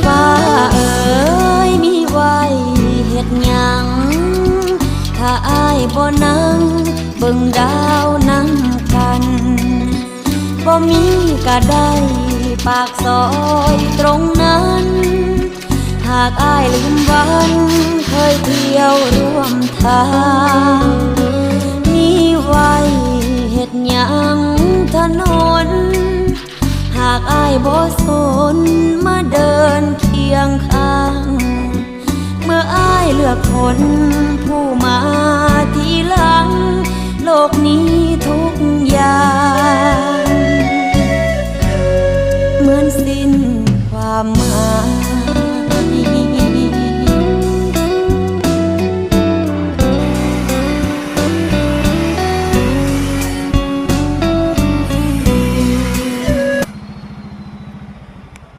ຟ້າເອີຍ ມີໄວ້ເຮັດຫຍັງ ຖ້າອ້າຍບໍ່ນັ່ງເບິ່ງດາວນຳກັນ? ບໍ່ມີກະໄດ້ປາກຊອຍຕົງນັ້ນ ຫາກອ້າຍລືມວັນເຄີຍທ່ຽວຮ່ວມທາງ ມີໄວ້ເຮັດຫຍັງຖະໜົນ ຫາກອ້າຍບໍ່ສົນມາເດີນຄຽງຂ້າງ ເມື່ອອ້າຍເລືອກຄົນຜູ້ມາທີຫຼັງ ໂລກນີ້ທຸກຢ່າງເໝືອນສິ້ນຄວາມໝາຍ.